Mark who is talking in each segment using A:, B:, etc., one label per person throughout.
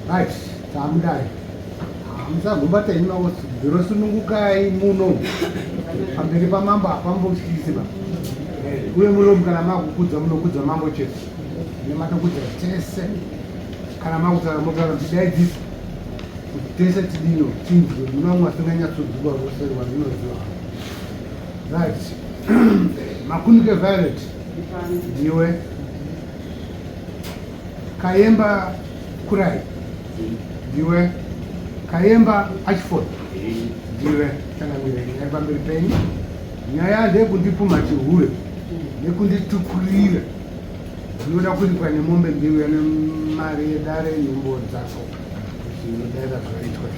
A: Right, tamudai. Musagomba tenyu makosi, ndinosunungukai muno. Pamberi pamambo hapambotyisi ba. Uye muno kana makukudza munokudza mambo chete. Nematokudza tese. Kana makutaura motaura muchidaidzisa. Kuti tese tidino tinzwe muna mumwe asinganyatsonzwiwa vose wandinoziva. Right. Makunike Violet. Ndiwe. Kayemba Kurai. Ndiwe. Kayemba Ashford. Ndiwe. Changamire nyaya pamberi penyu. Nyaya ndeyekundipumha chihure nekunditukurira. Ndinoda kuripwa nemombe ndiuya nemari yedare nyumbo dzako. Zvinodaira zvaitwa.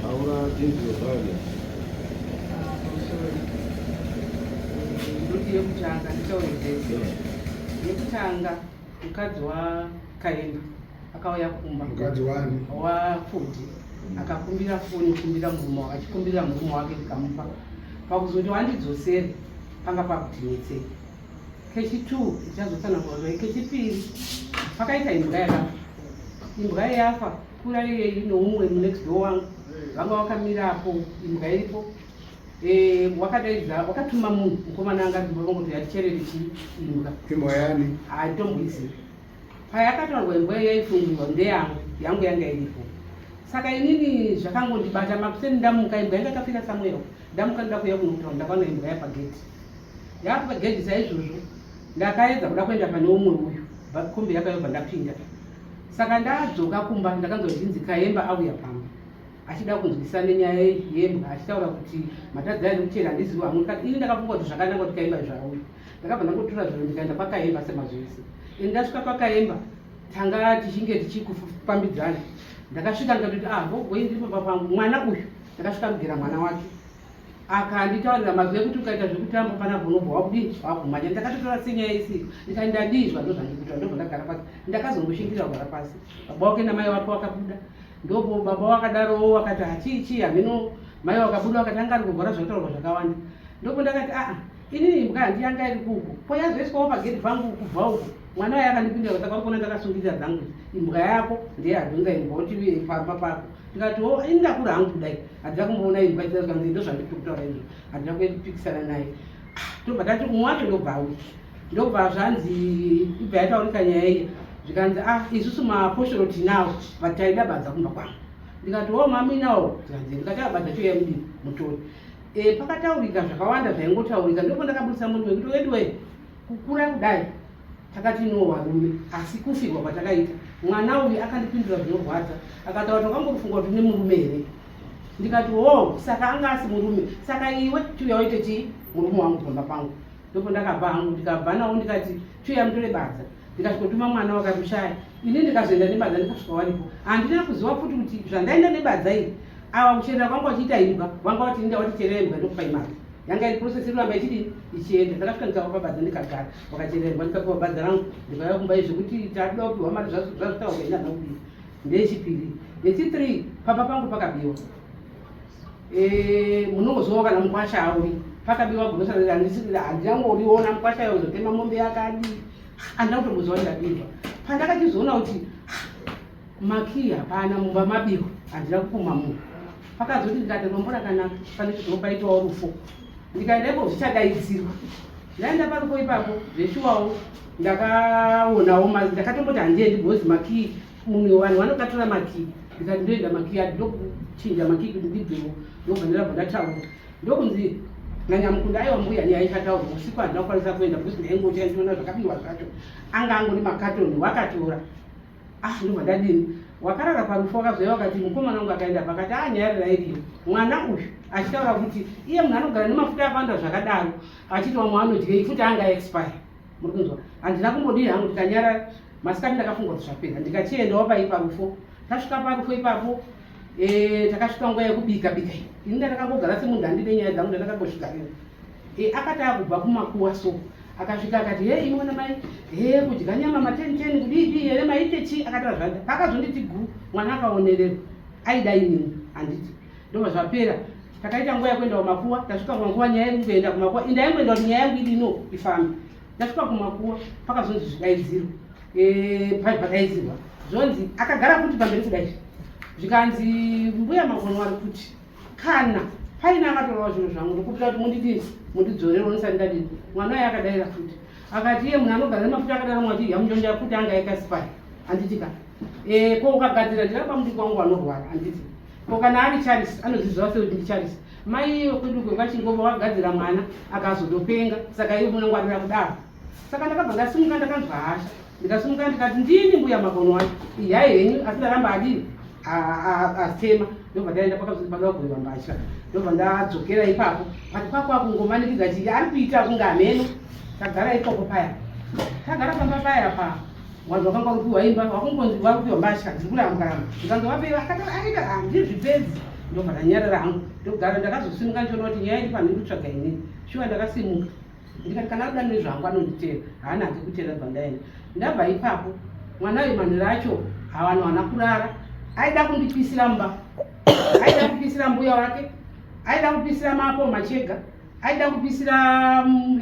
B: Taura tinzwe Violet.
C: Ndoti yekutanga nditaure zvese. Yekutanga mukadzi waKaemba akauya kumba.
A: Mukadzi wani?
C: WaFudi. Akakumbira foni kumbira murume wake achikumbira murume wake ndikamupa. Pakuzoti wandidzosere panga pakutinetsei. Kechi2 ndichazotsanangura zvayo. Kechipiri pakaita imbwa yakafa. Imbwa yafa kura iyeyi noumwe munext door wangu vanga vakamira apo imbwa iripo. Wakadaidza wakatuma munhu mukomana anga ari kumba kwangu kuti aticherere chii imbwa.
A: Imbwa yani?
C: Handitomboizivi. Payakataurwa imbwa iyi yaifungirwa ndeyangu, yangu yanga iripo. Saka inini zvakangondibata makuseni ndamuka imbwa yanga yakafira somewhere. Ndamuka ndoda kuuya kunotaura ndakaona imbwa yapagedhi. Yapagedhi saizvozvo ndakaedza kuda kuenda pane umwe uyu kombi yakayobva ndapinda. Saka ndadzoka kumba ndakanzwa zvichinzi Kayemba auya pamba achida kunzwisisa nenyaya yembwa achitaura kuti matadza ari kuchera handizivi hamwe. Ndikati ini ndakafunga kuti zvakanaka kuti Kayemba zvauya. Ndakabva ndangotora zviro ndikaenda kwaKayemba semazvese. Ini ndasvika kwaKayemba tanga tichinge tichikufambidzana. Ndakasvika ndikatoti ah gogoi ndiri pamba pangu mwana uyu ndakasvika kugera mwana wake akanditaurira mazwi ekuti ukaita zvekutamba panapa unobva wakudii wakumhanya. Ndakatotora senyaya isiko ndikati ndadii zva ndozvandikuita ndobva ndagara pasi. Ndakazongoshingirira kugara pasi. Baba wake namai wake wakabuda ndopo baba wakadarowo wakati hachii chii hameno mai wakabuda wakati anga ari kurwara zvakataurwa zvakawanda. Ndopo ndakati aa inini imbwa handi yanga iri kuku ko yazoiswawo pagedhi pangu kubva uku mwana waye akandipindira saka uri kuona ndakasungirira dzangu imbwa yako ndeyadhonza imbwa uti pamba pako. Ndikati o ini ndakura hangu kudai handina kumboona imbwa ichida zvikanzi ndozvandiri kutaura izvo handina kupikisana naye. Ndobva ndati umwe wacho ndobva auya ndobva zvanzi ibva yataurika nyaya iya zvikanzi ah isusu mafoshoro tinawo but taida badza kumba kwangu. Ndikati o maminawo zvikanzi ndikati ah badza chiuya mudini mutori. Pakataurika zvakawanda zvaingotaurika ndipo ndakabudisa murume kuti weduwe kukura kudai takati no varume asi kufirwa kwatakaita mwana uyu akandipindura zvinorwadza akataura kuti wakangofunga kuti une murume here ndikati ho saka anga asi murume saka iwe chiuya uite chii murume wangu pamba pangu ndipo ndakabva hangu ndikabva nawo ndikati chiuya mutore badza ndikasvikotuma mwana wakatoshaya ini ndikazoenda nebadza ndikasvika waripo handina kuziva futi kuti zvandaenda nebadza iri ava kucherera kwangu vachiita imbwa vanga vati inda waticherera imbwa ndokupa imari yanga iri process iri kuramba ichidii ichienda ndakasvika ndikavapa badza ndikagara vakachererwa ndikapiwa badza rangu ndikauya kumba izvo kuti takuda kupiwa mari zvazvitaurwa ina ndakudii ndechipiri yechi3 pamba pangu pakabiwa munongozivawo kana mukwasha auyi pakabiwa grocery handinangoriona mukwasha ayo uzotema mombe yakadii handina kutomboziva kuti ndabirwa pandakachizoona kuti makii hapana mumba mabiwa handina kupuma munhu pakazoti ndikati rombo rakanaka pane chizoo paitwawo rufo ndikaenda ipo zvichadaidzirwa ndaenda parupo ipapo zveshuwawo ndakaonawo ndakatomboti handiendi because makii munhu vanhu vanokatora makii ndikati ndoenda makii ati ndokuchinja makii kuti ndibvewo ndobva ndirabva ndataura ndokunzi nanyamukunda aiwa mbuya nyaya ichataurwa usiku handina kukwanisa kuenda because ndaingotya ndiona zvakabiwa zvacho anga angori makatoni wakatora ah ndobva ndadini wakarara parufu wakazouya wakati mukomana wangu akaenda pakati ah nyaya rira iriyo mwana uyu achitaura kuti iye munhu anogara nemafuta akawanda zvakadaro achiti vamwe vanodyei futi anga expire muri kunzwa handina kumbodii hangu ndikanyara masikati ndakafunga kuti zvapera ndikachiendawo pai parufu tasvika parufu ipapo takasvika nguva yekubika bika iyi ini ndakangogara semunhu handine nyaya dzangu ndandakangosvika akati akubva kumakuwa so akasvika akati he imwe namai he kudya nyama mateni teni kudii dii here maite chii akataura zvanda paakazonditi gu mwana akaonererwa aida inini handiti ndobva zvapera Takaita nguva yekuenda kumakuwa, tasvika kumakuwa nyaya iri kuenda kumakuwa, indaingoenda kuti nyaya yangu idino ifambe. Ndasvika kumakuwa pakazonzi zvidaidziro eh, padaidzirwa zvonzi akagara kuti pamberi kudai zvikanzi mbuya makono ari kuti kana paine akatorawo zvinhu zvangu ndokumbira kuti mundidini mundidzorere onisati ndadini. Mwana uyo akadaira futi akati iye munhu anogara nemafuta akadaro mwati yamunjonja futi anga aikasipai handiti ka eh, ko ukagadzira ndiramba mudiki wangu anorwara handiti ko kana ari Charles anozviziva sei kuti ndiCharles mai iyo kwedu kwekachingova wakagadzira mwana akazotopenga saka iwe munongwarira kudaro saka ndakabva ndasimuka ndakanzwa hasha ndikasimuka ndikati ndini mbuya makono wacho iyai henyu asi ndaramba adini atema ndobva ndaenda pakazopada kugoiwa mbatya ndobva ndadzokera ipapo but kwakwa kungomanikidza chii ari kuita kunge hameno tagara ikoko paya tagara pamba paya pa Vanhu vakanga vakupiwa imba vakungonzi vakupiwa mbatya dziri kurambwa ramba ndikanzi vapei vakati aida handizvipedzi ndobva ndanyarara hangu ndogara ndakazosimuka ndichiona kuti nyaya iri pano iri kutsvaga inini shuwa ndakasimuka ndikati kana akuda nezvangu anonditeera haana hake kuteera bva ndaenda ndabva ipapo mwana uyu manhero acho havanhu haana kurara aida kundipisira mba aida kupisira mbuya wake aida kupisira mapo machega aida kupisira mm,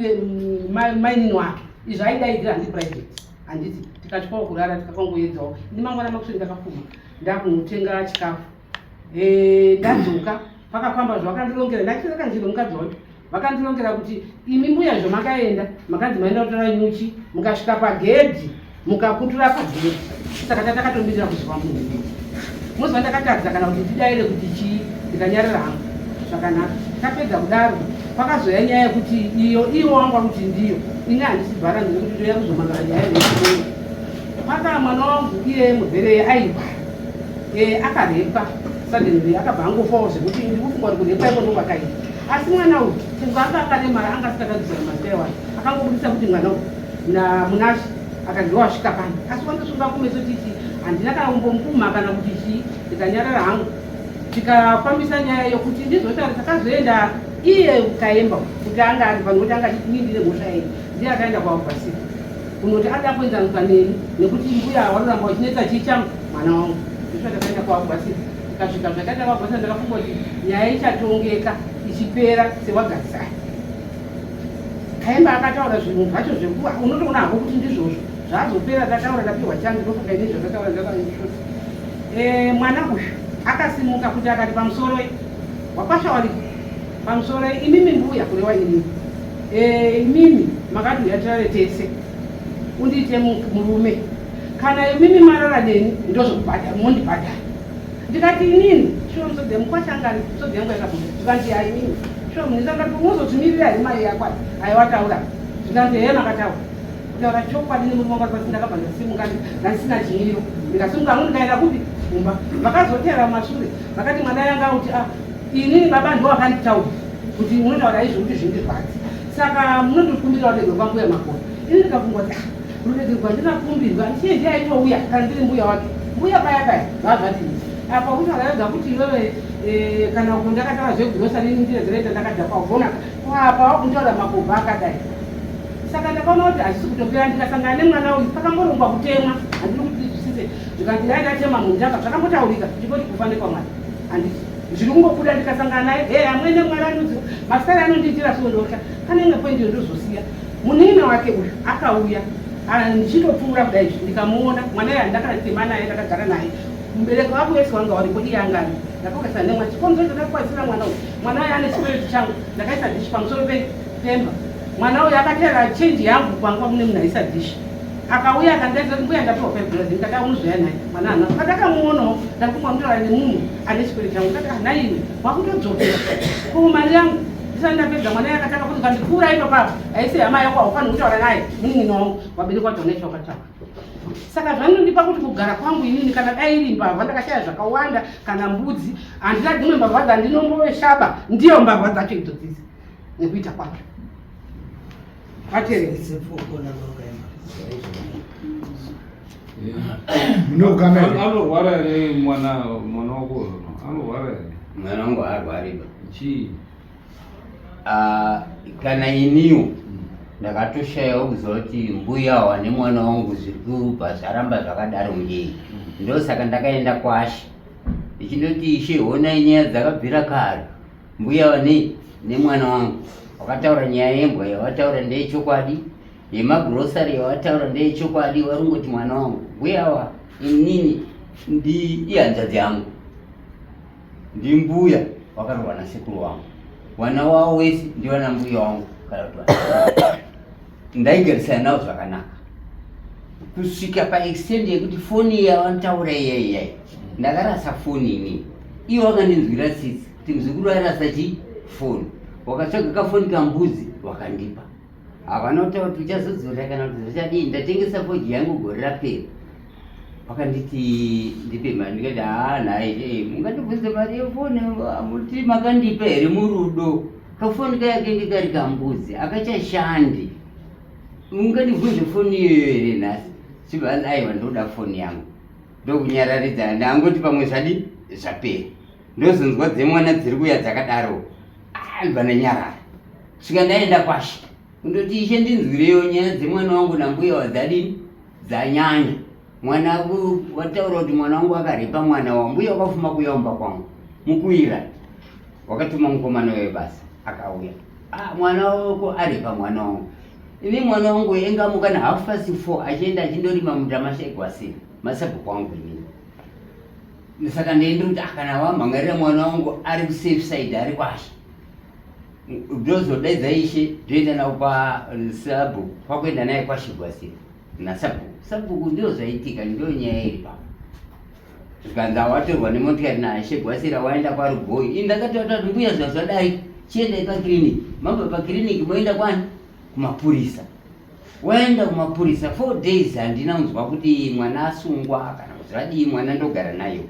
C: mm, mainini wake izvo aidaidzira handi private handiti tikatyawo kurara tikakangoedzawo ini mangwana makuseni ndakapfuma ndakunotenga chikafu eh, ndadzoka pakafamba zvakandirongera ndachireka njiro mukadzi wacho vakandirongera kuti imi mbuya zvamakaenda makanzi maenda kutora nyuchi mukasvika pagedhi mukakutura pagedhi saka tatakatomirira kuziva munhu muziva ndakatadza kana kuti ndidaire kuti chii ndikanyarara hangu zvakanaka tapedza kudaro pakazoya nyaya yekuti iyo iwo wangu kuti ndiyo ini handisi bharanzi nekuti ndoya kuzomangara nyaya yekuti paka mwana wangu iye mubhereye aiwa e, akarepwa suddenly akabva angofawo zvekuti ndikufunga kuti kurepwa iko ndokwakaita asi mwana uyu chingwa anga akaremara anga asikatadzisana mazita ewanhu akangobudisa kuti mwana uyu na Munashe akange wasvika pano asi wandosunga kumeso titi handina kana kumbomupumha kana kuti chii ndikanyarara hangu tikafambisa nyaya yokuti ndizotaura takazoenda iye kaemba kuti anga ari pano kuti anga achiti ini ndine mhosva yei ndiye akaenda kwaubasiri kunoti ada kuenzaniswa neni nekuti mbuya waroramba wachinetsa chii changu mwana wangu ndisva takaenda kwaubasiri tikasvika zvakaita kwaubasiri ndakafunga kuti nyaya ichatongeka ichipera sewagarisai Kaimba akataura zvinhu zvacho zvekuva unotoona hako kuti ndizvozvo zvazopera tataura tapiwa chanzi ndofunga ini zvakataura ndakashoti eh, mwana uyu akasimuka kuti akati pamusoroi wakwasha waripo pamusoroi imimi mbuya kurewa inini eh, imimi makati uya tirare tese undiite murume kana imimi marara neni ndozvokubhadhara mondibhadhara ndikati inini shuwa musodzi mukwasha anga ari musodzi yangu yakabuda zvikanzi ya inini shuwa munhu ndakati unozotimirira here mai yako aiwataura zvikanzi hee makataura kutaura chokwadi nemurume wangu pasi ndakabva ndasimuka ndandisina chimiro ndikasimuka hangu ndikaenda kupi kumba vakazoteera mumashure vakati mwana yanga kuti ah inini baba ndiwo akanditaura kuti unotaura izvi kuti zvindirwadzi saka munondikumbira ruregero kwambuya makore ini ndikafunga kuti ah, ruregero rwandinakumbirwa ndiye ndiye aitouya kana ndiri mbuya wake mbuya paya paya zvazvadini apa unoratidza kuti iwewe eh, kana ndakataura zvegrosa nini ndiregereta ndakadhakwa ugona apa wakuntaura makobva akadai saka ndakaona kuti hazvisi kutopera ndikasangana nemwana uyu pakamborongwa kutemwa handiri kuti ndizwisise zvikanzi dai ndatema munhu ndaka zvakambotaurika ndikoti kufa nekwamwari handiti zviri kungobuda ndikasangana naye he amwene mwari anodzi masari anondiitira so ndotya pane imwe poindi yondozosiya munin'ina wake uyu akauya ndichitopfuura kudai izvi ndikamuona mwana uyu handakatema naye ndakagara naye mubereki wako wese wanga waripo iye anga ari ndakokasana nemwana chikonzero chandakakwazisira mwana uyu mwana uyu ane chikwereti changu ndakaisa dhishi pamusoro pemba mwana uyu akateera chenji yangu kwanga mune munhu aisa dhishi akauya akandidaidza kuti mbuya ndapiwa $5 ndikati aunozoya naye mwana ana pandakamuonawo ndakumwa mutaura nemunhu ane chikwereti changu ndikati ah naiwe wakutodzokera ko mari yangu ndisati ndapedza mwana yakatanga kuti ukandipfuura ipapapo haisi hama yako haufaniri kutaura naye munin'ina wangu wabereki wacho unaita wakataura saka zvanondipa kuti kugara kwangu inini kana dai iri mbavha ndakashaya zvakawanda kana mbudzi handina dzimwe mbavha dzandinomboveshaba ndiyo mbavha dzacho idzo dzidzi nekuita kwacho
B: Anorwara here mwana mwana wako anorwara here?
D: Mwana wangu haarwariba.
B: Chii?
D: Ah, kana iniwo ndakatoshayawo kuziva kuti mbuya wane mwana wangu zviri kubva zvaramba zvakadaro ngei ndosaka ndakaenda kwashe ndichindoti ishe honai nyaya dzakabvira kare. Mbuya vane nemwana wangu wakataura nyaya yembwa yawataura ndeyechokwadi, yemagrosari yawataura ndeyechokwadi, warungoti mwana wangu mbuya wa inini ndi ihanzvadzi yangu ndimbuya wakarohwa nasekuru wangu wana wavo wese ndivana mbuya wangu kana kuti ndaigarisana navo zvakanaka kusvika paextend yekuti foni yavanotaura iya iyai ndakarasa foni ini ivo vakandinzwira tsitsi kuti muzukuru arasa chi foni wakatsvaga kafoni kambudzi wakandipa havana kutaura kuti uchazodzorera kana kuti zvichadii ndatengesa foji yangu gore rapera vakanditi ndipe mari ndikati haa nhai eh, mungandibvunze mari yefoni muti makandipa here murudo kafoni kaya kenge kari kambudzi akachashandi mungandibvunze foni iyoyo here nhasi chibva aiwa ndoda foni yangu ndokunyararidza ndangoti pamwe zvadi zvapera ndozonzwa dzemwana dziri kuya dzakadaro ah, ndibva ndanyarara svika ndaenda kwashe kundoti ishe ndinzwireyo nyaya dzemwana wangu nambuya wadzadini dzanyanya mwana wataura kuti mwana wangu akarepa mwana wangu mbuya wakafuma kuuya umba kwangu mukuira wakatuma mukomana webasa akauya ah, mwana wako arepa mwana wangu ini mwana wangu engamuka na half past four achienda achindorima munda mashegwasira masabhuku wangu inini saka ndeindo kuti ah, kana wamhangarira mwana wangu ari kusafe side ari kwashe ndozodaidza ishe ndoenda navo kwasabhuku kwakuenda naye kwashigwasira nasabhuku sabhuku ndio zvaitika ndio nyaya iri pa zvikanzi awatorwa nemotikari naishe gwasira waenda kwarugoi ini ndakataura kuti mbuya zvazvadai chiendai pakiriniki mabva pakiriniki moenda kwani kumapurisa waenda kumapurisa four days handina kunzwa kuti mwana asungwa kana kuti zvadii mwana ndogara nayo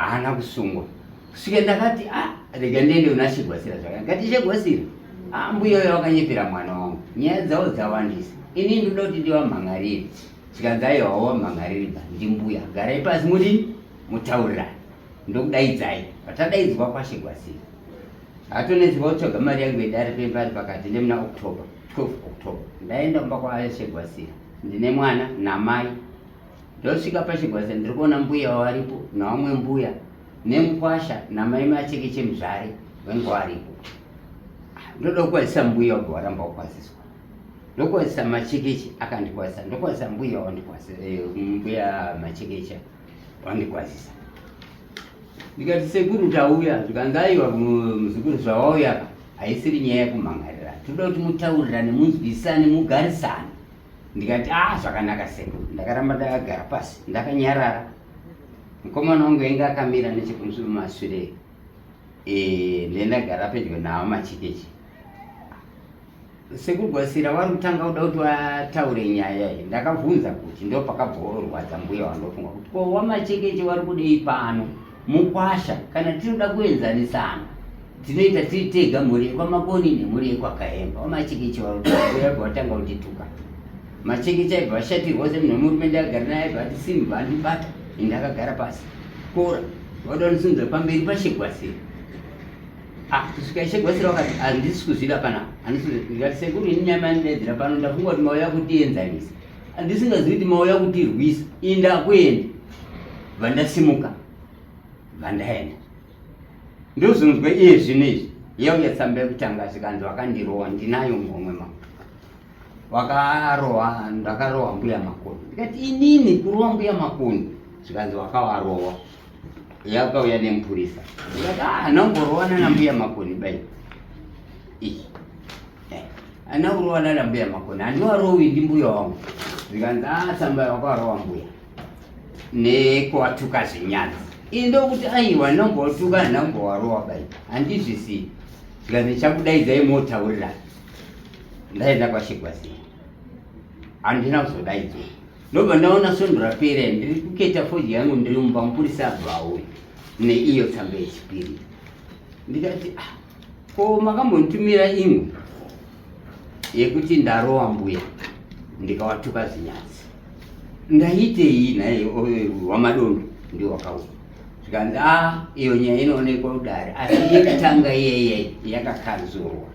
D: haana kusungwa kusvika ndakati ah rega ndiende kuna Shegwasira zvakana ngati Shegwasira ah mbuya uyo wakanyepera mwana wangu nyaya dzavo dzawandisa ini ndoda kuti ndivamhan'arire zvikanzi aiwa wavamhan'arire ba ndimbuya garai pasi mudini mutaurirane ndokudaidzai vatadaidzwa kwaShegwasira hatonetswa kutsvaga mari yangu yedare pembari pakati ndemuna October 12 October ndaenda kumba kwaShegwasira ndine mwana namai Ndosvika pachigwaze ndiri kuona mbuya waripo nawamwe mbuya nemukwasha namai machekeche muzvare vanenge waripo. Ndoda kukwazisa mbuya wabva waramba kukwaziswa. Ndokwazisa machekeche akandikwazisa ndokwazisa mbuya wandikwazisa eh, mbuya machekeche wandikwazisa. Ndikati sekuru tauya zvikanzi aiwa muzukuru zvawauya haisiri nyaya yekumhangarira toda kuti mutaurirane munzwisane mugarisane ndikati ah zvakanaka sekuru ndakaramba ndakagara pasi ndakanyarara mukomana wangu ainge akamira nechekumashure eh, ndendagara pedyo nawo machikechi sekuru gwasira vari kutanga kuda kuti vataure nyaya iyi ndakabvunza kuti ndo pakabvorwadza mbuya wandofunga kuti ko wamachekeche wari kudei pano mukwasha kana tinoda kuenzanisana tinoita tiri tega mhuri yekwamakoni nemhuri yekwakahemba wamachekeche wauya watanga kutituka machekeche aibva ashatirwa semunhu wemurume ndakagara naye aibva ati simba andibata indakagara pasi kora wada kundisimudza pamberi pashegwasira ah kusvika ishegwasira wakati handisi kuzvida pana handisi ndikati sekuru ini nyama yandidaidzira pano ndafunga kuti mauya kutienzanisa handisingazivi kuti mauya kutirwisa indakuenda vandasimuka vandaenda ndozvinzwa iye zvino izvi yauya tsamba yekutanga zvikanzi wakandirowa ndinayo muhomwe mangu wakarowa ndakarowa mbuya makoni ndikati inini kurowa mbuya makoni zvikanzi wakawarowa yakauya nemupurisa ndikati ah anomborowana nambuya makoni bai iyi eh, ana kurowana nambuya makoni handiwarowi ndimbuya wangu zvikanzi ah tsamba wakarowa mbuya nekuwatuka zvinyadzi ini ndokuti aiwa ndombotuka ndombowarowa bai handizvisii zvikanzi ndichakudaidzai motaurirana ndaenda kwashigwazii handina kuzodaidzwa ndobva ndaona svondo rapera ndiri kuketa fodya yangu ndiri mumba mupurisa abva auya neiyo tsamba yechipiri ndikati ah, ko makambonditumira imwe yekuti ndarowa mbuya ndikawatuka zvinyadzi ndaitei naye wamadondo ndiwo wakauya zvikanzi a ah, iyo nyaya inoonekwa kudare asi yekutanga iyeye yakakanzurwa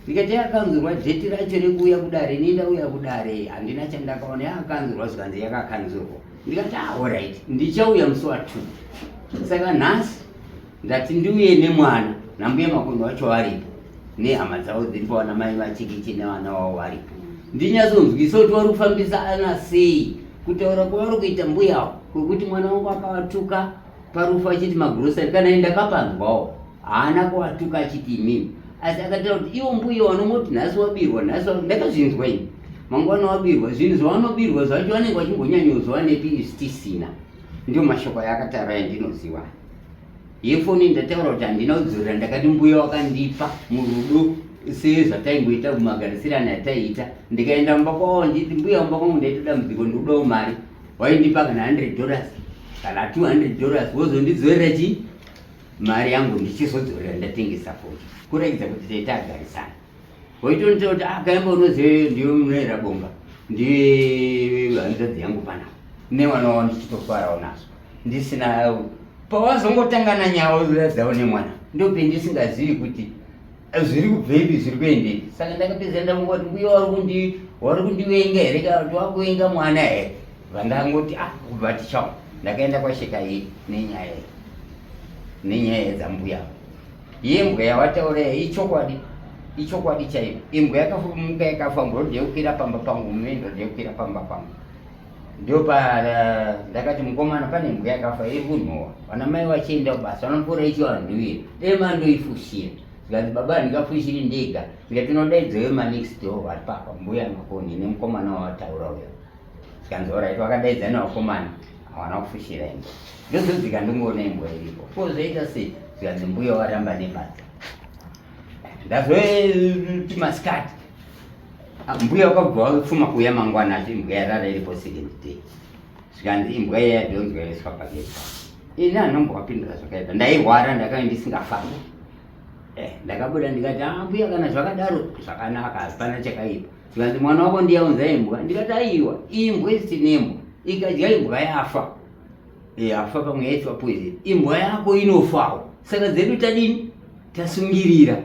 D: ndikati yakakanzurwa dheti racho rekuuya kudare ini ndauya kudare handina chandakaona yakakanzurwa zvikanzi yakakanzurwa ndikati ah, orit ndichauya musi wa two saka nhasi Ndati ndiuye nemwana nambuya Makondo wacho varipo nehama dzavo dziripo, vana mai vachikichi nevana vavo varipo, ndinyatsonzwisa kuti vari kufambisa ana sei kutaura kwavari kuita mbuyawo kwekuti mwana wangu akavatuka parufu achiti magrosari kana ini ndakapanzwawo haana kuvatuka achiti imimi asi akataura kuti iwo mbuya vanongoti nhasi wabirwa nhasi ndakazvinzwa ini mangwana wabirwa zvinhu zvavanobirwa zvacho vanenge vachimbonyanyozvawanepi isu tisina ndio mashoko ayakataura yandinoziva yefoni ndataura kuti handina kudzorera ndakati mbuya wakandipa murudo sezvataingoita kumagarisirana yataiita ndikaenda mumba kwavo nditi mbuya mumba kwangu ndaita dambudziko ndikudawo mari waindipa kana $100 kana $200 wozondidzorera chii mari yangu ndichizodzorera ndatengesa foni kuratidza kuti taita agarisana waitonita kuti ah, kaimba unoziva ndiwe munoera bonga ndiwe hanzvadzi yangu panapa nemwana wavo ndichitofarawo nazvo ndisina pawazongotangana nyawo dzavo nemwana ndopendisingazivi kuti zviri kubvepi zviri kuendepi saka ndakapedza ndavonga kuti mbuya wari kundivenga here kana kuti wakuvenga mwana here vandangoti ah kubva tichao ndakaenda kwasheka iyi nenyaya iyi nenyaya dzambuya yembwa yawataura ichokwadi ichokwadi chaiyo imbwa yakamuka yakafa ndodeukwira pamba pangu mune ndodeukwira pamba pangu ndopa ndakati mukomana pane imbwa yakafa iri kunhuwa vana mai vachienda kubasa vanopfuura ichivanhuwira dai mandoifushira zvikanzi baba handingafushiri ndega ndikati tinodaidzawo manext door vari papa mbuya makoni nemukomana wawataura uya zvikanzi orit vakadaidza nevakomana havana kufushira imbwa ndozodzika ndingoona imbwa iripo ko zvaita sei zvikanzi mbuya waramba nebasa ndazoti masikati ah, mbuya wakabva wapfuma kuuya mangwana acho imbwa yarara iripo second day zvikanzi imbwa iya yadhonzwa yaiswa pageti ini anombowapindura zvakaipa ndairwara ndakanga ndisingafambi eh, ndakabuda ndikati ah, mbuya kana zvakadaro zvakanaka hapana chakaipa zvikanzi mwana wako ndiye aunza imbwa ndikati aiwa imbwa isi tinembwa ikadya imbwa yafa yafa eh, pamwe yaitwa poison imbwa yako inofawo saka dzedu tadini tasungirira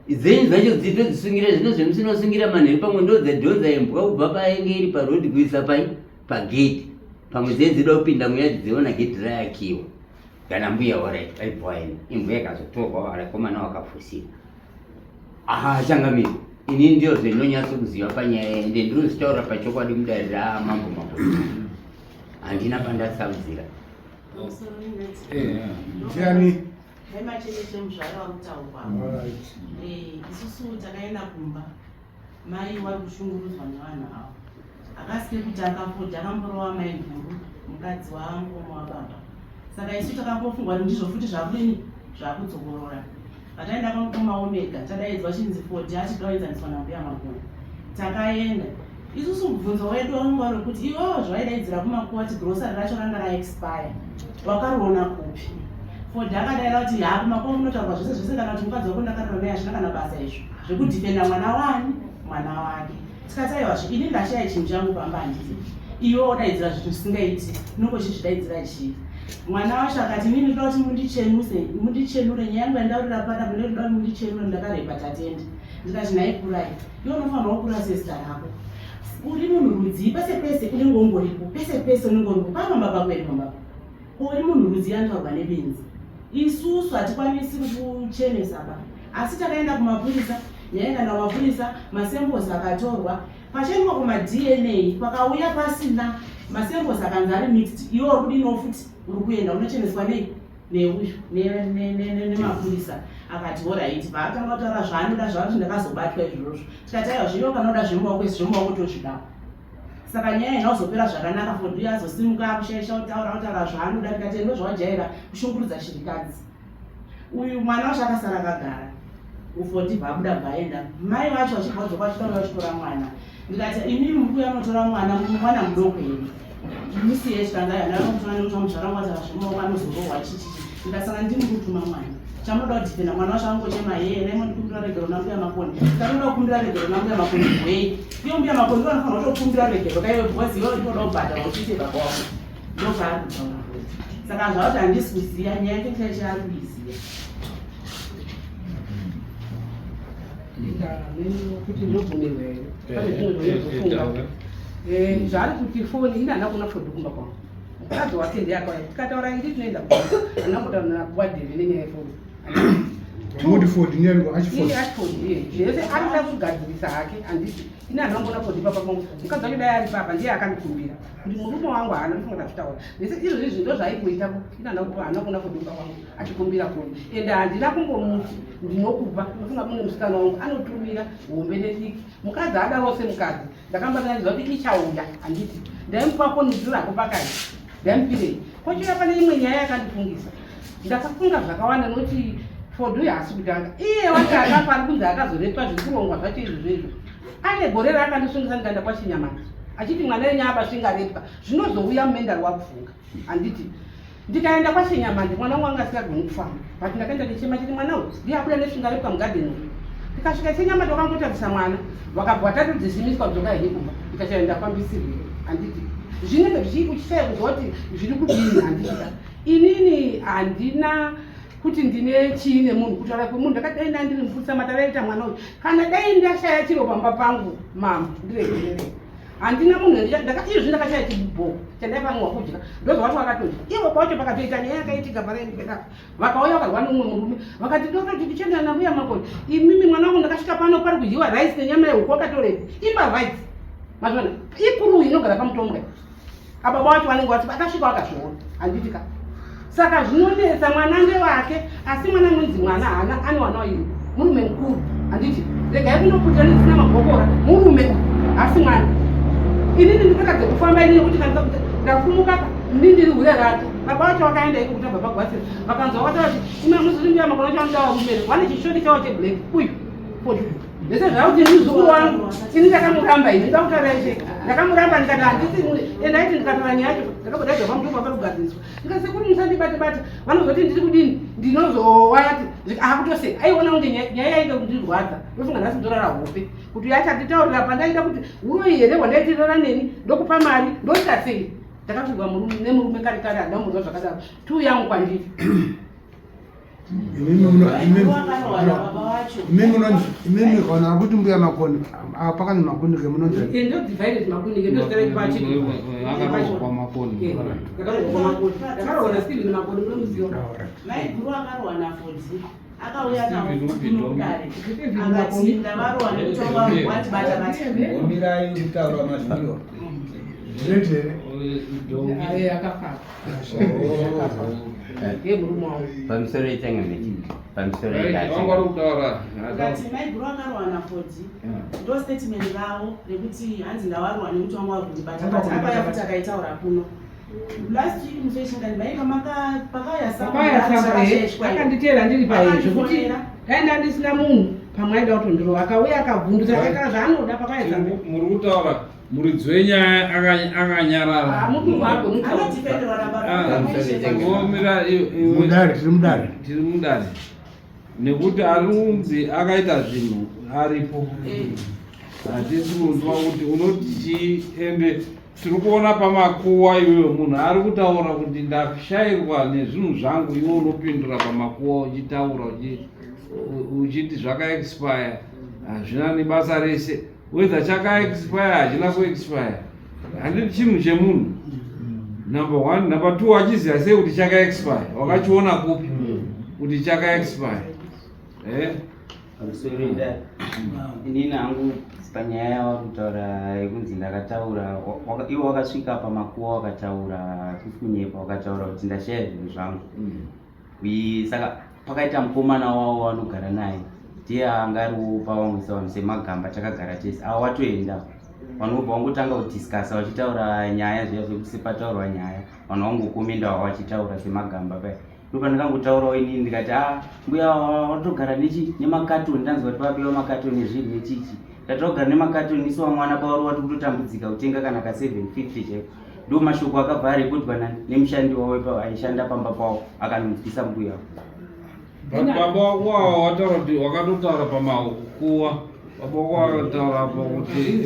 D: dzenyu dzacho dzitodzisungira zvino zvemusinosungira manheru pamwe ndodzadhonza imbwa kubva painge iri parodi kuisa pai pagate pamwe dzee dzida kupinda muyadhi dziona gate rayakiwa kana mbuya orit aibva waenda imbwa yakazotorwa varakomana wakafusira aha changamire ini ndio zvendinonyatso kuziva panyaya ende ndinozvitaura pachokwadi mudare ramambo mambo handina pandasarudzira
A: ndiani
E: Vemachecheshe muzvare vari kutaurwa eh, isusu takaenda kumba mai wari kushungurudzwa nevanhu avo akasi kekutanga futi akamborova mai guru mukadzi wamukoma wababa saka isu takambofungwa kuti ndizvo futi zvakudini zvakudzokorora pataenda kwamukoma omega tadaidzwa chinzi fodi achida kuenzaniswa nambuya makuru takaenda isusu mubvunzo wedu wanga uri kuti iwewo zvawaidaidzira kumakuva kuti grocery racho ranga raexpire wakariona kupi ford akadaira kuti ha kumakuva munotaurwa zvese zvese kana kuti mukadzi wako ndakarara naye hazvina kana basa izvo zvekudhifenda mwana wani mwana wake tikati aiwazve ini ndashaya chinhu changu pamba handiti iwe wodaidzira zvinhu zvisingaiti unongochizvidaidzira chii mwana wacho akati inini ndoda kuti mundichenuse mundichenure nyaya yangu yandaurira pana ndinoda kuti mundichenure ndakarepa tatenda ndikati nhai kurai iwe unofanirwa kukura sezita rako uri munhu rudzii pese pese unenge ungoripo pese pese unenge uripo pamamba pako here pamba uri munhu rudzii anotaurwa nebenzi isusu hatikwanisi kukuchenesa ba asi takaenda kumapurisa nyaya ikaenda kumapurisa masamples akatorwa pachaendwa kumaDNA pakauya pasina masamples akanzi ari mixed iwe uri kudiniwo futi uri kuenda unocheneswa nei neuyu nemapurisa akati horaiti paatanga kutaura zvaanoda zvaanoti ndakazobatwa izvozvo tikati aiwa zviriwo kanoda zvemumaoko izvi zvemumaoko tozvidawo saka nyaya ina kuzopera zvakanaka for ndiyo azosimuka akushaisha kutaura kutaura zvaanoda tikati endo zvawajaira kushungurudza shirikadzi uyu mwana wacho akasara akagara ufoti bva abuda bva aenda mai vacho vachibva vadzoka vachitaura vachitora mwana ndikati imimi muri kuuya munotora mwana mwana mudoko here musiye chikanza yana vanokutora nekuti vamuzvara wangu ataura zvemumaoko anozorohwa chichichi ndikasanga ndimi kutuma mwana chamunoda kudhifenda mwana wacho angochema hee dai mondikumbira regero nambuya makoni ndanoda kukumbira regero nambuya makoni hwei iyo mbuya makoni ndo vanofanira kutokumbira regero kaiwe because iwe ndinoda kubhadhara uchiite baba wako ndopaari kutaura saka zvavati handisi kuziva nyaya yake chaicho ari kuiziva
C: kuti ndobvumirwa here pane zvimwe zvinozofunga eh, zvaari kuti foni ini handina kuona foni kumba kwangu. Mukadzi wake ndiye akauya. Tikataura iri tinoenda handina kumbotaura nawadheve nenyaya yefoni.
A: Mudford ndiye Ashford.
C: Iye Ashford iye. Zvese arikuda kugadzirisa hake handiti. Ini handina kumboona Ford ipapa pangu. Mukadzi wacho dai ari papa ndiye akandikumbira kuti murume wangu haana ndofunga ndazvitaura. Zvese izvozvi izvi ndozvaikuita ko. Ini handina kupa handina kuona Ford imba kwangu achikumbira foni. Ende handina kumbomuti ndinokupa. Ndofunga mune musikana wangu anotumira hombe nediki. Mukadzi adaro semukadzi. Ndakambatanidza kuti ichauya handiti. Ndaimupa foni ndiro pakati. Ndaimupirei. Kochiuya pane imwe nyaya yakandifungisa. Ndakafunga zvakawanda nokuti Ford uyu haasi kutanga. Iye wacho akafa ari kunzi akazoretwa zvekurongwa zvacho izvozvo izvo. Ane gore raakandisungisa ndikaenda kwaChinyamani achiti mwana wenyu abasvingarepwa zvinozouya mumendari wakufunga handiti. Ndikaenda kwaChinyamani mwana wangu anga asingagoni kufamba but ndakaenda ndichema chiti mwana uyu ndiye abuda nesvingarepwa mugadheni uyu. Ndikasvika Chinyamani wakangotarisa mwana wakabva watatodzisimiswa kudzoka henyu kumba ndikashaya ndafambisirwei handiti. Zvinenge zvichikuchishaya kuzwa kuti zviri kudini handiti. Inini handina kuti ndine chii nemunhu kutaura kwemunhu ndakati dai ndandiri mupurisa mataraita mwana uyu kana dai ndashaya chiro pamba pangu mambo ndiregererei handina munhu izvozvi ndakashaya chibhoko chandaifanirwa kudya ndozva wacho wakatodya ivo pacho pakatoita nyaya yakaitika paraindipedapa vakauya vakarwa neumwe murume vakati ndototi tichienda nambuya makoni imimi mwana wangu ndakasvika pano pari kudyiwa rice nenyama yehuku wakatorepi imba rice mazvona ikuru inogara pamutombwa Ababa wacho vanenge vati vakasvika vakazviona handiti ka saka zvinonetsa mwana ndewake asi mwana anonzi mwana haana anowana iri murume mukuru handiti regai kunoputira ndisina magokora murume asi mwana inini ndikatadze kufamba inini nekuti ndafumuka ini ndiri hure rake baba wacho vakaenda iko kuti abva pagwasira vakanzwa vataura kuti imi amuziri mbuya makona chamuda varume vane chishoti chavo cheblack uyu Zvese zvakuti muzukuru wangu ini ndakamuramba ini ndoda kutaura ishe ndakamuramba ndikati handisi ende aiti ndikataura nyaya yacho ndakabodaidzwa pamutumba panogadziriswa ndikati sekuru musandibate bate vanozoti ndiri kudini ndinozowayati akutoseka aiona kunge nyaya yaita kundirwadza ndofunga nhasi ndorara hope kuti yachanditaurira pandaida kuti uroyi here hwandaitirara neni ndokupa mari ndoita sei ndakapfugwa nemurume kare kare handina kumboziva zvakadaro tuu yangu kwandiri
A: Imimi kana kuti mbuya makoni pakanzi makunike munonzi
E: maiguru akarohwa nafodzi akauya naokudare akati ndavarohwa nekutonga watibata bata
F: Mirai kutaura mazviro.
A: Zvinoita here?
C: Akafa
D: Pamusoro yechangamire pamusoro
B: Vanga vari kutaura
E: Ukati maiguru akarohwa nafodzi ndo statement ravo rekuti hanzi ndawarohwa nekuti wanga wakundibata bata akauya futi akaitaura kuno last week musi wechingani maika pakauya
C: Pakauya tsamba akanditeera ndiri paye zvekuti dai ndandisina munhu pamwe aida kutondirova akauya akavhundutsa akaita zvaanoda pakauya tsamba
B: muri kutaura muridzi wenyaya akanyarara.
C: Mudumbu ako
E: anodhifenderwa
B: Ngomira
A: Mudare, tiri mudare.
B: Tiri mudare nekuti ari kunzi akaita zvinhu aripo hatisi kunzwa kuti unoti chii ende tiri kuona pamakuwa iwewe munhu ari kutaura kuti ndashairwa nezvinhu zvangu iwe unopindura pamakuwa uchitaura uchiti zvakaexpire hazvina nebasa rese whether chakaexpire hachina kuexpire handiti chinhu chemunhu number one number two achiziva sei kuti chakaexpire wakachiona kupi kuti chakaexpire eh?
D: Pamusoro idai inini hangu panyaya yavari kutaura yekunzi ndakataura iwo wakasvika pamakuwa wakataura kusi kunyepa wakataura kuti ndashaya zvinhu zvangu saka pakaita mukomana wavo wanogara naye ndiye anga ariwo pavamwe sevanhu semagamba takagara tese avo watoenda vanhu vobva vangotanga kudhiskasa vachitaura nyaya zviya zvekuti sepataurwa nyaya vanhu vangokomenda wavo vachitaura semagamba paya ndopandakangotaurawo inini ndikati a mbuya watogara nechi nemakatoni ndanzwa kuti papiwa makatoni ezvinhu nechichi ndati wagara nemakatoni isu vamwe vana pavari wati kutotambudzika kutenga kana ka 750 chaiko ndo mashoko akabva arekodwa nemushandi wavo aishanda pamba pavo akanonzwisa mbuya
B: But baba wako ava wataura kuti wakatotaura pamakuwa baba wako wakataura apa kuti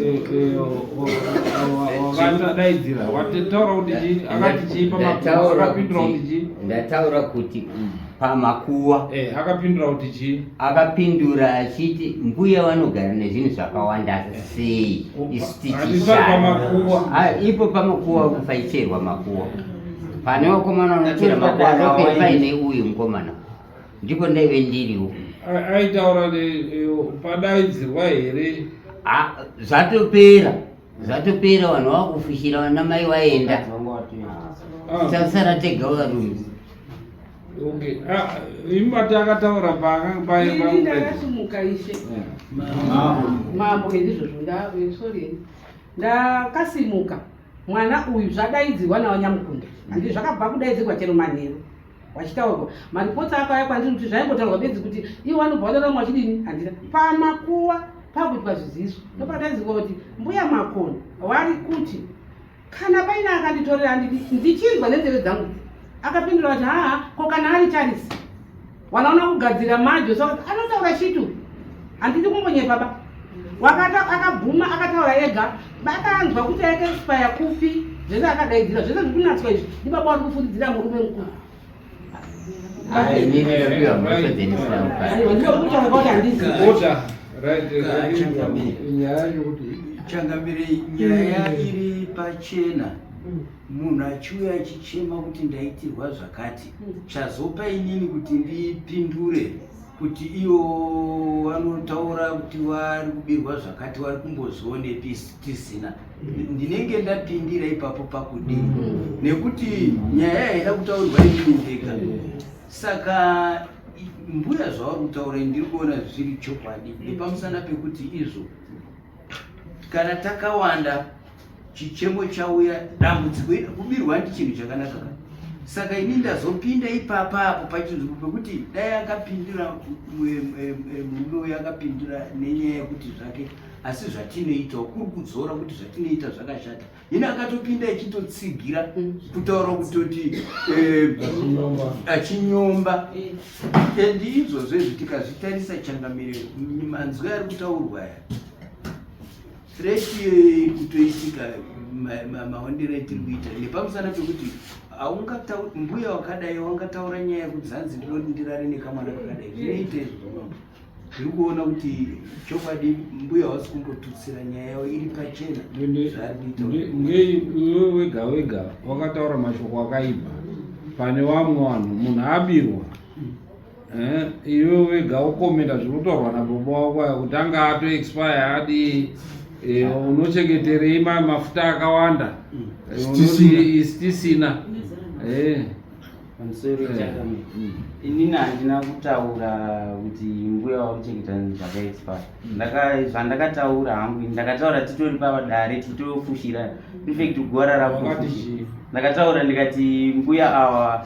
B: wakatadaidzira wataura kuti chii akati chii pamakuwa akapindura kuti chii
D: Ndataura kuti pamakuwa
B: akapindura kuti chii
D: akapindura achiti mbuya vanogara nezvinhu zvakawanda sei isu
B: Handisati pamakuwa.
D: ipo pamakuwa paicherwa makuwa. Pane vakomana vanochera makuva ndoperi paine uyu mukomana, ndipo ndaive ndiriwo.
B: Aitaura padaidzirwa here?
D: Zvatopera, zvatopera, vanhu vakufushira, vana mai vaenda, tasara tega varume.
B: Okay, imati akataura
C: Ini ndakasimuka, ishe mambo, ndizvozvo. Sorry, ndakasimuka mwana uyu zvadaidzirwa navanyamukunda, handi zvakabva kudaidzirwa chero manheru vachitaurwa maripoti akauya kwandiri kuti zvaingotaurwa bedzi kuti iwo vanobva vadaramo vachidini, handina pamakuva pakuitwa zviziso. Ndopadaidzirwa kuti Mbuya Makoni vari kuti kana paine akanditorera handidi. Ndichinzwa nenzeve dzangu akapindura kuti haa, ko kana ari Charisi wanaona kugadzira majo, so anotaura chitu, handidi kumbonyepa ba. Wakata akabvuma, akataura ega, akanzwa kuti akaexpire kupi, zvese akadaidzira, zvese zviri kunatswa izvi ndibaba vari kufuridzira murume mukuru.
D: Inini ndapiwa mhosva dzendisina kupara.
C: Aiwa, ndinokuta kuti handizivi.
B: Order, right, nyaya yokuti
F: Changamire, nyaya iri pachena. Munhu achiuya achichema kuti ndaitirwa zvakati, chazopa inini kuti ndipindure kuti ivo vanotaura kuti vari kubirwa zvakati vari kumbozvionepi tisina, ndinenge ndapindira ipapo pakudii? Nekuti nyaya yaida kutaurwa inini ndega. Saka mbuya zvavari kutaura ndiri kuona zviri chokwadi nepamusana pekuti izvo kana takawanda chichemo chauya, dambudziko iri kubirwa ndi chinhu chakanaka ka. Saka ini ndazopinda ipapa apo pachinzvimbo pekuti dai akapindura murume uyu akapindura nenyaya yekuti zvake, asi zvatinoitawo kuri kudzora kuti zvatinoita zvakashata. Ini akatopinda achitotsigira kutaura kutoti achinyomba. And izvozvo izvi tikazvitarisa, changamire, manzwi ari kutaurwa aya, threat iyoyo iri kutoitika maondero etiri kuita nepamusana pekuti haungatauri mbuya wakadai wangataura nyaya yekuti zanzi ndinoti ndirare nekamwana kakadai, zvinoita izvo. Ndiri kuona kuti chokwadi mbuya wasi kumbotutsira nyaya yavo iri pachena zvaari kuita.
B: Ngei iwe wega wega wakataura mashoko akaipa pane vamwe vanhu? Munhu abirwa, iwe wega ukomenda zviri kutaurwa nababa wako aya kuti anga atoexpire adii, unochengeterei mafuta akawanda? Unoti isi tisina.
G: Pamusoro, changamire, inini handina kutaura kuti mbuya wakuchengeta zvakaexpire. Zvandakataura hangu ini ndakataura titori padare titofushira, infact guva
B: Wakati
G: rakufushira.
B: Chii?
G: Ndakataura ndikati mbuya ava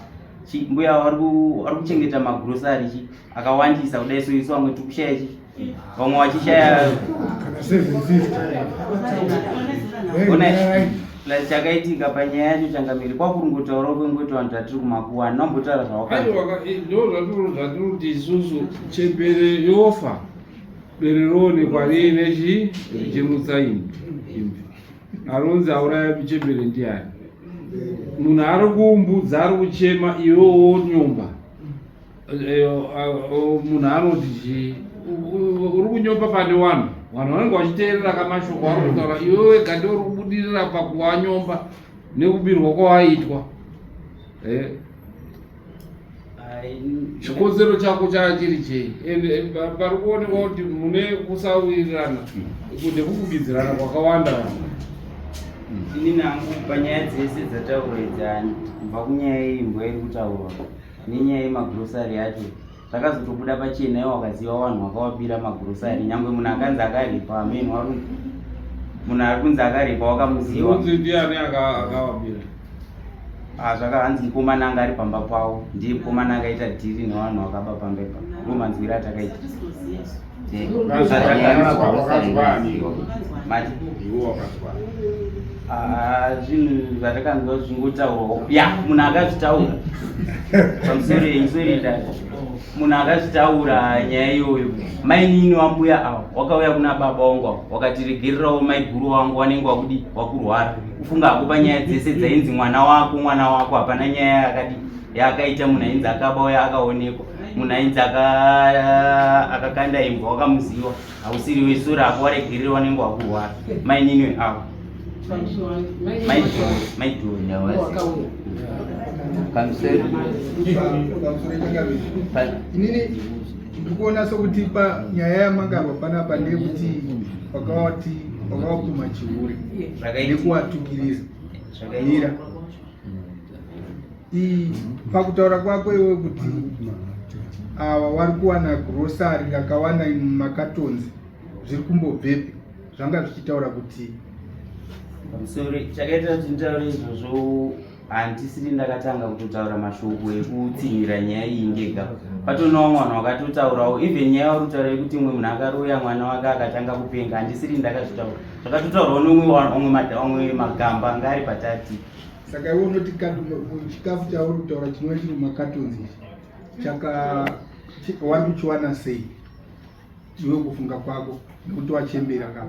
G: mbuya ava vari kuchengeta magrosari chi akawandisa kudai, so isu vamwe tiri kushaya chi vamwe vachishaya.
A: Kana 750.
G: Ona, plus chakaitika panyaya yacho, changamire, kwakuringotaurawo kwengoti vanhu tatiri kumakuwa, handina kumbotaura zvawakati.
B: Aiwa, ndo zvatiri kuti isusu chembere yofa, bere roonekwa riine chi richirutsa imvi imvi. Arunzi auraya chembere ndiani? Munhu ari kuumbudza, ari kuchema, iwe wonyomba. Munhu anoti chii? Uri kunyomba pane vanhu, vanhu vanenge vachiteerera kamashoko ari kutaura, iwe wega ndiwe uri kubudirira pakuwanyomba nekubirwa kwawaitwa. Chikonzero chako chaa chiri chei? Ende pari kuonekwa kuti mune kusawirirana nekukugidzirana kwakawanda vanhu.
G: Inini hangu panyaya dzese dzataurwa idzi, kubva kunyaya yeimbwa iri kutaurwa nenyaya yemagrosari yacho, zvakazotobuda pachena iwo wakaziva vanhu vakawabira magrosari, nyangwe munhu akanzi akarepa, amene munhu ari kunzi akarepa wakamuziva.
B: Unzi ndiani akawabira?
G: Ah, zvakahanzi mukomana anga ari pamba pavo, ndiye mukomana akaita dhiri nevanhu vakaba pamba ipa, ndo manzwiro atakaita. Mati Ah, zvinhu zvatakanzwa zvingotaurwa ya munhu akazvitaura pamusoro yenyu, sorry dad, munhu akazvitaura nyaya iyoyo mainini wambuya ava wakauya kuna baba wangu ava wakati regererawo maiguru wangu wanenge wakudi wakurwara. Kufunga hako panyaya dzese dzainzi mwana wako, mwana wako, hapana nyaya yakadi yaakaita. Munhu ainzi akaba uya akaonekwa, munhu ainzi akakanda imbwa wakamuziwa, hausiri wesura ako, waregerera wanenge wakurwara mainini avo. Maidhori.
C: Wakauya.
D: Pamusoro.
H: Pamusoro changamire. Inini ndikuona sokuti panyaya yamangarwa panapa ndeyekuti wakawati wakawapuma chihure nekuwatukirira mira pakutaura kwako iwe kuti awa wari kuwana grocery rakawana mumakatonzi zviri kumbobvepi zvanga zvichitaura kuti
G: Pamusoro, chakaita kuti nditaure izvozvo handisiri ndakatanga kutotaura mashoko ekutsinhira nyaya iyi ndega. Patona vamwe vanhu vakatotaurawo even nyaya yauri kutaura yekuti umwe munhu akaroya mwana wake akatanga kupenga, handisiri ndakazvitaura. Zvakatotaurwawo neumwe vamwe magamba anga ari patati.
H: Saka iwe unoti chikafu chauri kutaura chinova chiri mumakatonzi ichi chaka wari kuchiwana sei iwe kufunga kwako nekuti wachembera ka?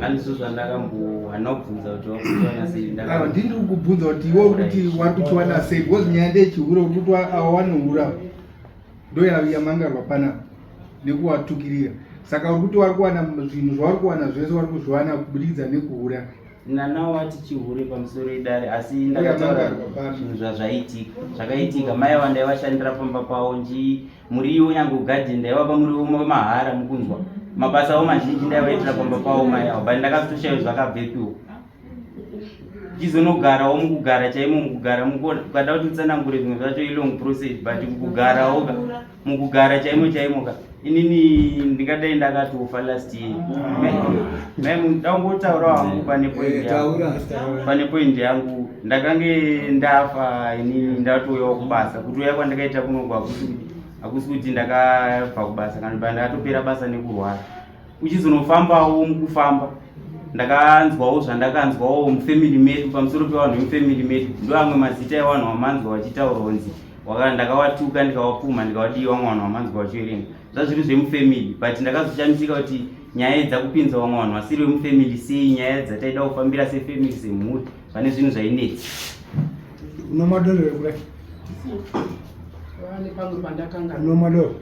G: Handizvo zvandakambo handina kubvunza kuti wakuchiwana sei.
H: Aiwa, ndini ndiri kukubvunza kuti iwe uri kuti wari kuchiwana sei because nyaya ndeyechihure uri kuti ava wanohura ndo yamangarwa panapa nekuwatukirira saka uri kuti wari kuwana zvinhu zvauri kuwana zvese wari kuzviwana kubudikidza nekuhura.
G: Nana wati chihure pamusoro edare asi ndakataura zvinhu zvazvaitika zvakaitika mai ava ndaivashandira pamba pavo nji muriwo nyange kugadheni ndaivapa muriwo mahara mukunzwa mabasa avo mazhinji ndaivaitira pamba pavo mai avo but ndakazotoshayo zvakabvepiwo chizonogarawo mukugara chaimo mukugara ukada kuti utsanangure zvimwe zvacho ilong process but mukugarawo ka mukugara chaimo chaimo ka inini ndingadai ndakatofa last year. Ndakungotaurawo hangu pane point yangu, pane point yangu ndakange ndafa inini ndatouyawo kubasa. Kutouya kwandakaita kunoku hakusi kuti ndakabva kubasa kana ba ndakatopera basa nekurwara. Uchizonofambawo mukufamba ndakanzwawo zvandakanzwawo mufamily medu pamusoro pevanhu vemufamily medu ndo amwe mazita evanhu vamanzwa vachitaura kunzi ndakawatuka ndikawapumha ndikawadii vamwe vanhu vamanzwa vachiverenga zvazviri zvemufamily but ndakazoshamisika kuti nyaya dzakupinza vamwe vanhu vasiri vemufamily sei nyaya dzataida kufambira sefamily semhuri pane zvinhu zvainetsa.
A: Unomadoro here kudai?
C: Pane pamwe pandakanga.
A: Unomadoro.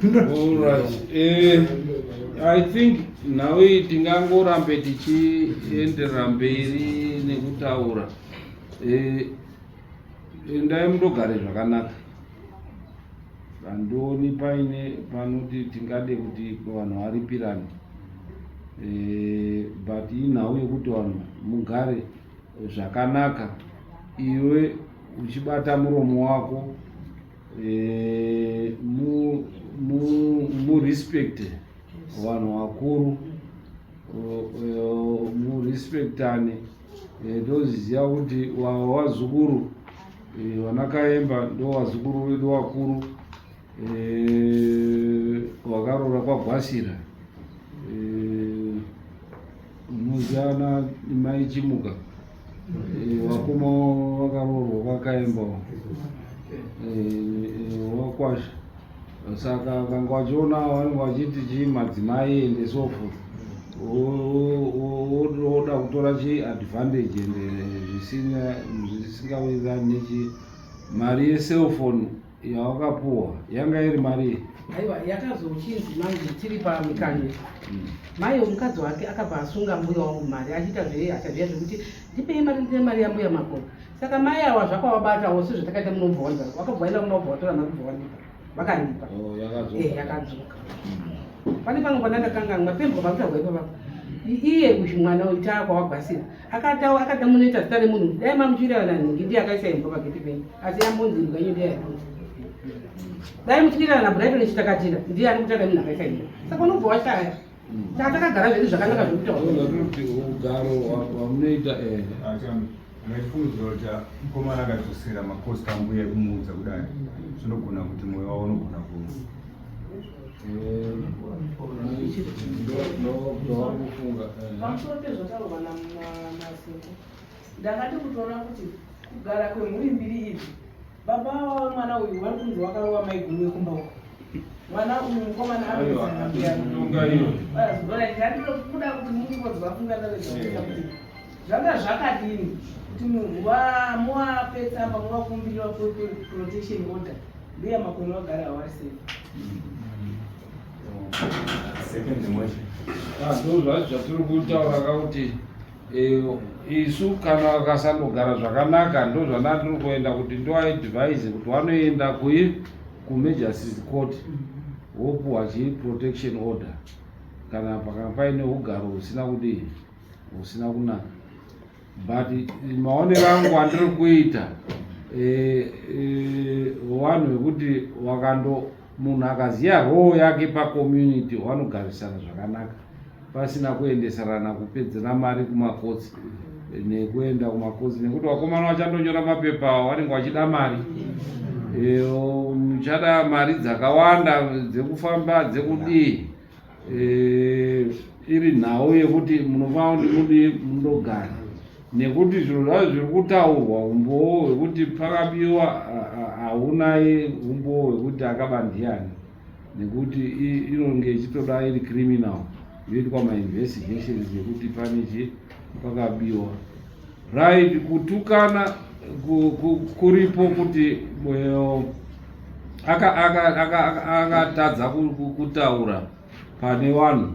B: Alright. I think nhau iyi tingangorambe tichienderera mberi nekutaura. Endai mundogare zvakanaka. Handioni paine panoti tingade kuti vanhu varipirane. But inhau yekuti vanhu mugare zvakanaka, iwe uchibata muromo wako, murespect vanhu vakuru, murespectane. Toziziva kuti wazukuru vanakaemba ndo wazukuru vedu vakuru, wakaroora kwaGwasira, unoziva na mai Chimuka, vakoma vakaroorwa kwakaembawo, wakwasha. Saka vanga vachiona vanenge vachiti chii madzimai ende so forth, woda kutora chiadvantage ende zvisingawirirani nechi mari yecellphone yawakapuwa yanga iri mari.
C: Aiwa, yakazochinzi manje tiri pamikanye mai mukadzi wake akabva asunga mbuya wangu mari achiita zvehasha zviya zvekuti ndipei mari, ndine mari yambuya Makoni. Saka mai awa zvakawabatawo sezvatakaita munobva wanza wakabva waenda kunobva watora mari kubva wandipa vakandipa.
B: Oh, yakadzoka.
C: Yakadzoka. Pane pamwe pandandakanganwa pembwa pakutaurwa ipapa iye uyu mwana uyu taakwawagwasira akataura akada munoita zita remunhu dai mamuchiwirirana nhingi ndiye akaisa imbwa pageti penyu asi yambonzi imbwa yenyu ndiye yaibvunza dai muchiwirirana naBrighton Chitakatira ndiye ari kutanga munhu akaisa imbwa saka unobva washaya. Saka takagara zvedu zvakanaka zvekutaura.
B: Kuti ugaro hwamunoita.
I: Ndaifungidzira kuti mukomana akadzosera makosti ambuya ekumuudza kudai zvinogona kuti mwoyo wavo unogona ku
B: ndokufunga.
J: Pamusoro pezvataurwa naSeko, ndakati kutoona kuti kugara kwemhuri mbiri idzi, baba vamwana uyu vari kunzi wakarova maiguru vekumba uko, mwana uyu mukomana arikuda kuti mungonzi vafunga ndavezvakuita kuti zvanga zvakadini kuti munhu muvape tsamba muvakumbirira protection order mbuya Makoni vagara havari safe.
I: Second motion.
B: Ah, ndo zvacho zvatiri kutaura ka kuti eh, isu kana vakasandogara zvakanaka ndo zvandandiri kuenda kuti ndoaidvise kuti wanoenda kui kumajustice court wopuwa chii protection order kana pakanga paine ugaro husina kudii husina kunaka but maonero angu andiri kuita eh, eh, vanhu vekuti wakando munhu akaziva roo yake pacommunity wanogarisana zvakanaka pasina kuendesarana kupedzera mari kumakotsi nekuenda kumakotsi nekuti vakomana vachandonyora mapepa avo vanenge vachida mari eh, muchada mari dzakawanda dzekufamba dzekudii eh, iri nhau yekuti munofanira kuti mudii mundogara nekuti zviro zvacho zviri kutaurwa umbowo hwekuti pakabiwa hauna umbowo hwekuti akaba ndiyani nekuti inonge ichitoda iri criminal yoitwa mainvestigations yekuti pane chi pakabiwa right kutukana kuripo kuti akatadza kutaura pane vanhu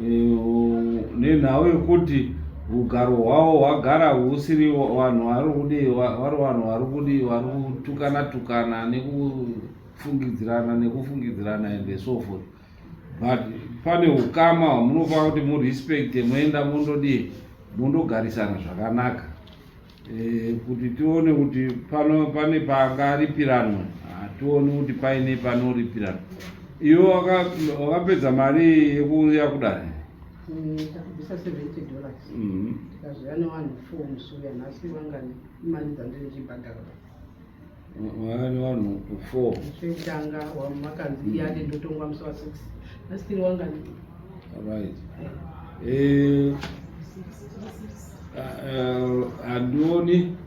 B: eh, nenhau yekuti ugaro hwavo hwagara husiri vanhu vari kudii vari vanhu vari kudii vari kutukana tukana nekufungidzirana nekufungidzirana and so forth but pane ukama hwamunofanira kuti murespecte moenda mondodii mondogarisana zvakanaka e, kuti tione kuti pano pane pangaripiranwa hationi kuti paine panoripiranwa iwe wakapedza mari yekuuya kudare
C: Takabvisa 70 dollars tikazouya nevanhu four musi uya nhasi vangani imari dzandiri ndichibhadhara
B: vangani vanhu four
C: chekutanga wamakanzi iye ati ndotongwa musi wa 6 nhasi tiri wangani
B: right eh, eh, handioni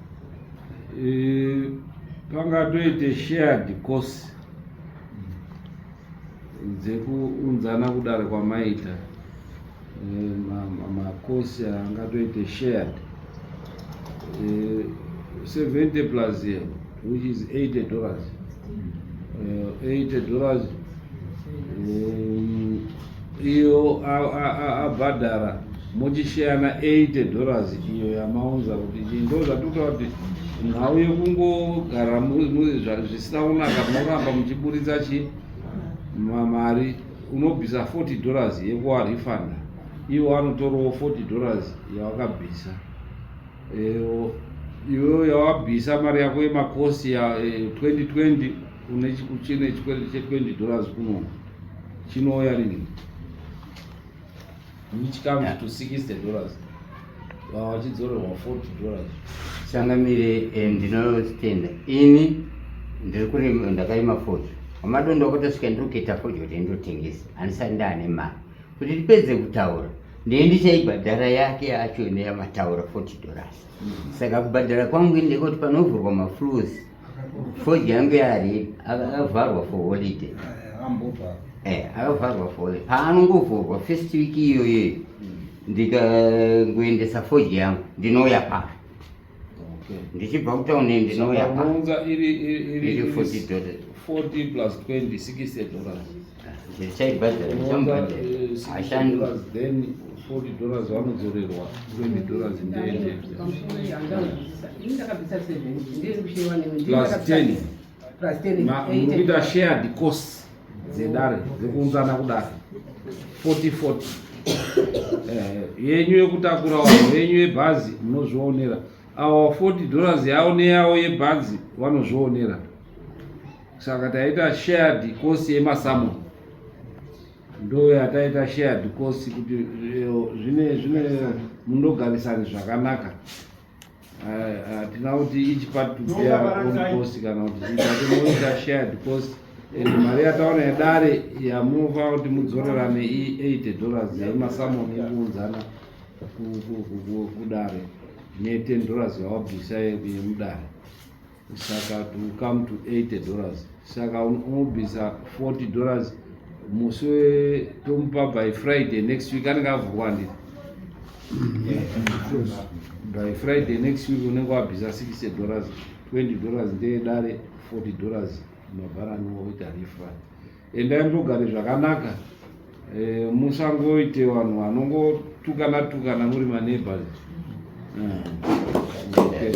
B: eh, pangatoite shared course dzekuunzana kudare kwamaita eh, makosi angatoite shared 70 eh, plus which is 80 dollars 80 eh, dollars iyo abhadhara mochisheyana 80 dollars iyo yamaunza kuti chii ndo zvatikuta kuti nhau yekungogara zvisina kunaka munoramba muchiburitsa chi mari unobvisa 40 dollars yekuwarifanda iwo anotorawo 40 dollars yawakabvisa iwewo yawabvisa mari yako yemakosi ya 2020 eh, une chine chikwereti che 20 dollars kuno chinouya rini which comes to 60 dollars vachidzorerwa 40 dollars
D: changamire eh, ndinotenda ini ndiri kurima ndakarima fodya wamadondo akatosvika ndiri kuita fodya kuti ndotengesa handisati ndaane mari kuti tipedze kutaura ndiye ndichaibhadhara yake yacho neyamataura 40 dollars saka kubhadhara kwangu ndekuti panovhurwa maflues fodya yangu yari akavharwa for holiday eh, akavharwa for holiday paanongovhurwa first week iyoyo ndikangoendesa fodya yangu ndinouya pano ndichibva kutauni ndinouya
B: panounza iri iri 40 dollars 40 plus 20 60 dollars
D: ndichaibhadhara ndichamubhadhara
B: hashandi then 40 dollars vanodzorerwa 20 dollars ndende plus 10 mukuita shared cost dzedare dzekuunzana kudare 40 40 eh, yenyu yekutakura vanhu venyu yebhazi munozvionera awa 40 dollars yavo neyavo yebhazi vanozvionera saka taita shared cost yemasamon ndo yataita shared cost kuti eh, zvine zvine mundogarisani zvakanaka eh, hatina kuti each part to bear own cost kana kuti chiitinoita shared cost and mari yataona yedare yamunofanira kuti mudzorerane i80 dollars yemasamoni yekuunzana kudare ne 10 dollars yawabvisa yemudare saka to come to 80 dollars saka unobvisa 40 dollars musi tomupa by friday next week anenge avhurwa handiti by friday next week unenge wabvisa 60 dollars 20 dollars ndeyedare 40 dollars mabharani woita refund endai mutogare zvakanaka. Eh, musangoite vanhu vanongotukana tukana muri maneighbors. Okay.